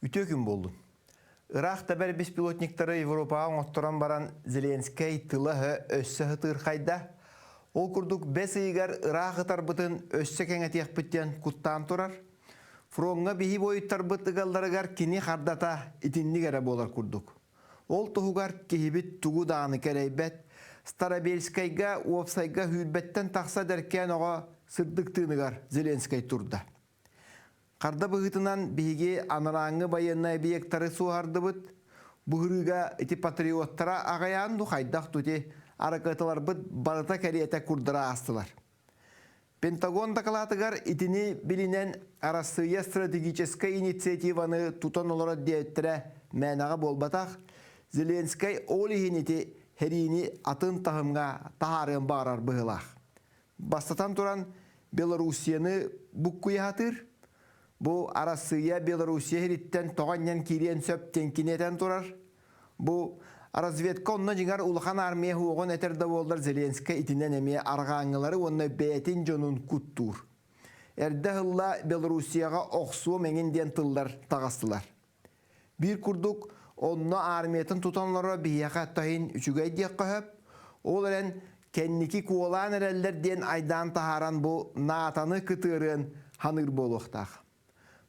Үтүө күн буоллун. Ыраах тэбэр беспилотниктары Европаҕа оҥотторон баран Зеленскэй тыла-өһө өссө сытыырхайда. Ол курдук бэс ыйыгар ыраах ытарбытын өссө кэҥэтиэхпит диэн куттаан турар. Фроҥҥа биһи буойуттарбыт ыгалларыгар кини хардата итинник эрэ буолар курдук. Ол туһугар киһибит тугу даҕаны кэрэйбэт, Старобельскайга уопсайга сүүрбэттэн тахса эдэркээн оҕо сырдык тыыныгар Зеленскэй турда. Харда быһыытынан биһиги анарааҥҥы байыаннай объектары суоһардыбыт. Бу ырыыга ити патриоттара аҕыйаан дуу хайдах дуу ити аракыаталарбыт барыта кэриэтэ курдара аастылар. Пентагон дакылаатыгар итини билинэн Арассыыйа стратегическай инициативаны тутан олорор диэбиттэрэ мээнэҕэ буолбатах. Зеленскэй ол иһин ити сэриини атын таһымҥа таһаарыан баҕарар быһыылаах. Бастатан туран, Белоруссияны буккуйа сатыыр. Бу Арассыыйа Белоруссия сириттэн тоҕо анньан киириэн сөп диэн кини этэн турар. Бу разведка онно дьиҥэр улахан армия суоҕун этэр да буоллар Зеленскэй итинэн эмиэ арҕааҥҥылары уонна бэйэтин дьонун куттуур. Эрдэ ыһылла Белоруссияҕа охсуом эҥин диэн тыллар таҕыстылар. Биир курдук онно армиятын тутан олоро биһиэхэ таһын үчүгэй диэххэ сөп. Ол эрэн кэнники куолаан эрэллэр диэн айдаан таһааран бу НАТО-ны кытыарыан ханыыр буолуохтаах.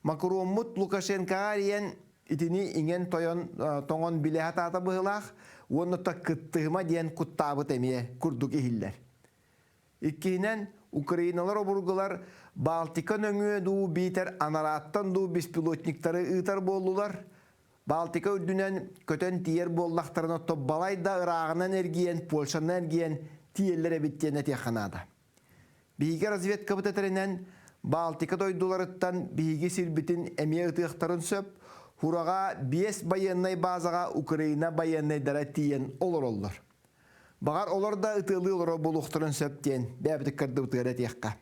Макроммут Лукашенкоҕа эрийэн итини иҥэн-тойон тоҥон билэ сатаата быһыылаах уонна та кыттыһыма диэн куттаабыт эмиэ курдук иһиллэр. Иккиһинэн, украиналар обургулар Балтика нөҥүө дуу биитэр анарааттан дуу беспилотниктары ыытар буоллулар. Балтика үрдүнэн көтөн тиийэр буоллахтарына балай да ырааҕынан эргийэн, Польшанан эргийэн тиийэллэр эбит диэн этиэххэ наада. Биһиги разведкабыт этэринэн, Балтика дойдуларыттан биһиги сирбитин эмиэ ытыахтарын сөп. Хураҕа биэс байыаннай баазаҕа Украина байыаннайдара тиийэн олороллор. Баҕар олор да ытыалыы олорор буолуохтарын сөп диэн бэйэбитик кырдыбытыгар этиэххэ.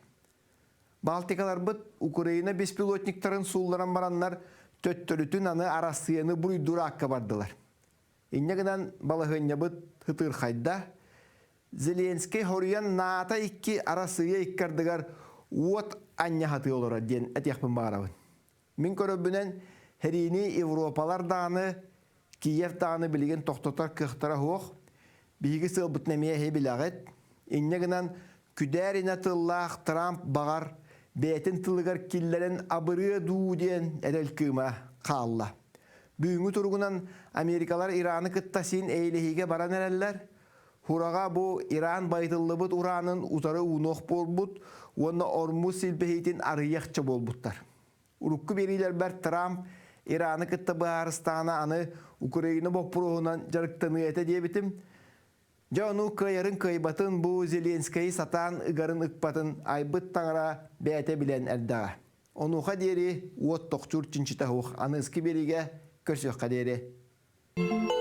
Балтикаларбыт Украина беспилотниктарын суулларан бараннар төттөрүтүн аны Арассыыйаны буруйдуур аакка бардылар. Инньэ гынан балаһыанньабыт ытырхайда. Зеленскэй хоруйан НАТО икки Арассыыйа икки ардыгар уот анньаһатыы олорор диэн этиэхпин баҕарабын. Мин көрөрбүнэн, сэриини Европалар даҕаны, Киев даҕаны билигин тохтотор кыахтара суох. Биһиги сыалбытын эмиэ эһи билэҕит. Инньэ гынан, күдээр инэ тыллаах Трамп баҕар бэйэтин тылыгар киллэрэн абырыа дуу диэн эрэл кыыма хаалла. Бүгүҥҥү туругунан Америкалар Ираны кытта син эйэлэһиигэ баран эрэллэр. Хураҕа бу Иран байытыллыбыт ураанын утары уунуох буолбут уонна Ормуз силбэһиитин арыйыахча буолбуттар. Урукку биэриилэрбэр Трамп Ираны кытта быһаарыстаҕына аны Украина боппуруоһунан дьарыктаныа этэ диэбитим. Дьэ ону кыайарын кыайбатын бу Зеленскэйи сатаан ыгарын ыкпатын айбыт таҥара бэйэтэ билэн эрдэҕэ. Онуоха диэри уот тохчуур чинчитэ суох. Аныыскы биэриигэ көрсүөххэ диэри.